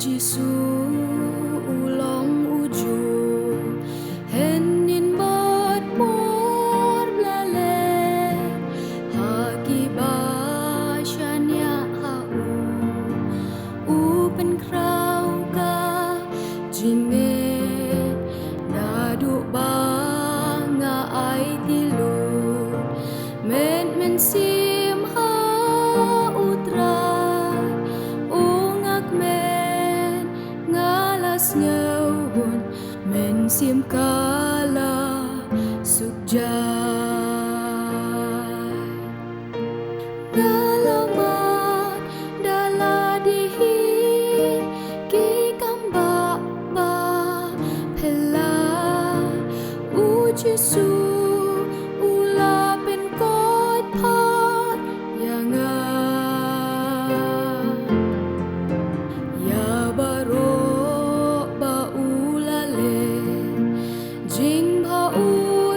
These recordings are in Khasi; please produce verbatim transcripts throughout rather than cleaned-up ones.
Jisu u long u ju, hynnin bad por ba la leh, ha kiba shaniah ha u, u pynkhraw ka jingngeit, naduh ba nga aiti lut. Met mynsiem ha u Trai, u nga kmen, nga la sngew hun, mynsiem ka la suk jai. Nga la mad da lade hi ki kam ba ba phylla, u Jisu u la pynkoit pat ïa nga. Ïa baroh ba u la leh, jingbha u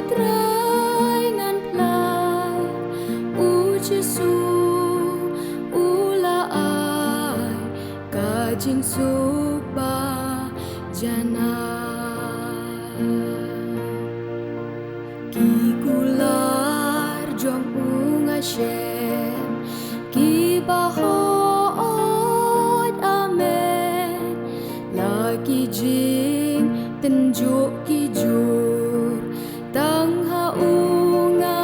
Trai ngan pla, u Jisu u la ai ka jingsuk ba janai. Ki kular jong u nga shem, kiba hooid amen, la ki jingtynjuh ki jur, tang ha u nga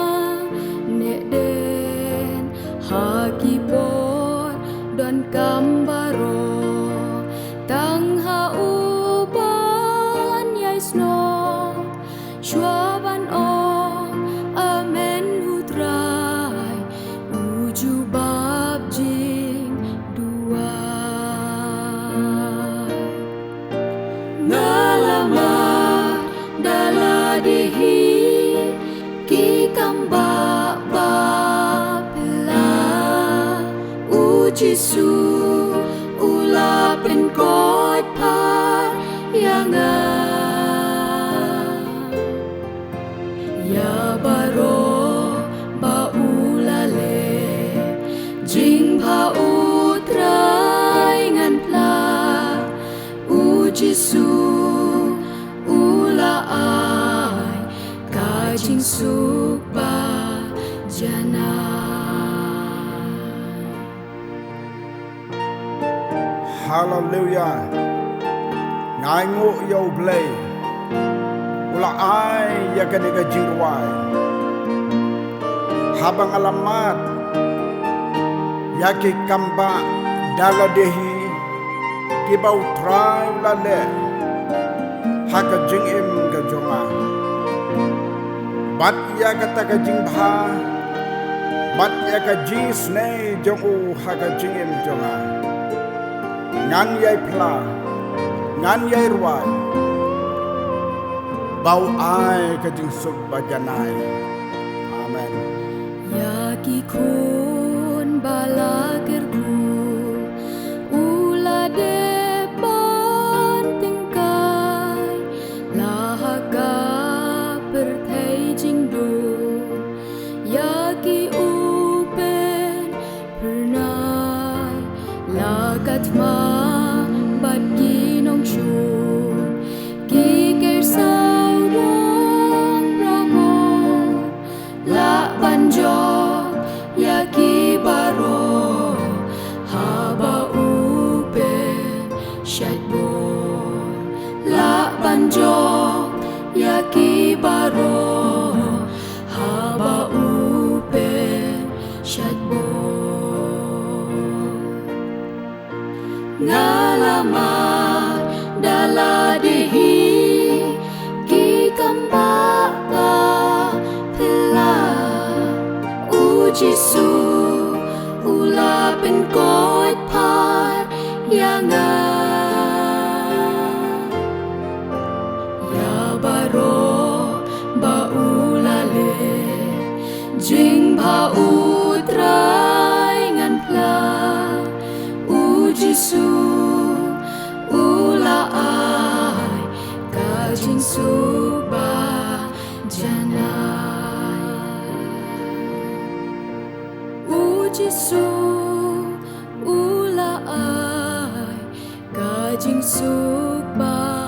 neh dien, ha ki por donkam baroh, tang ha u ban ïai snoh, shuwa ban ong amen u Trai, u jubab jingduwai. Nga la mad da lade hi ki kam ba ba phylla, u Jisu u la pynkoit pat ïa nga. Ïa baroh ba u la leh, jingbha u Trai ngan pla, u Jisu u la ai ka jingsuk ba janai. Haleluya. Nga ainguh ïa U Blei, u la ai ïa kane ka jingrwai. Haba nga la mad ïa ki kam ba da lade hi kiba u Trai u la leh ha ka jingim ka jong nga, bad ïa kata ka jingbha, bad ïa ka jingisynei jong u ha ka jingim jong nga, ngan ïai phla, ngan ïai rwai ba u ai ka jingsuk ba janai. Amen. Ïa ki khun ba la kyrkhu u la dep ban tyngkai, la ha ka pyrthei jingdum ïa ki u pynphyrnai, la ka thma bad ki nongshun, ki kyrsaw dang pramot, lah ban jop ïa ki baroh haba u pynshait bor, lah ban jop ïa ki baroh haba u pynshait bor. Nga la mad da lade hi ki kam ba ba phylla, u Jisu u la pynkoit pat ïa nga. Ïa baroh ba u la leh, jingbha u Trai ngan pla, u Jisu u la ai ka jingsuk ba janai. U Jisu u la ai ka jingsuk ba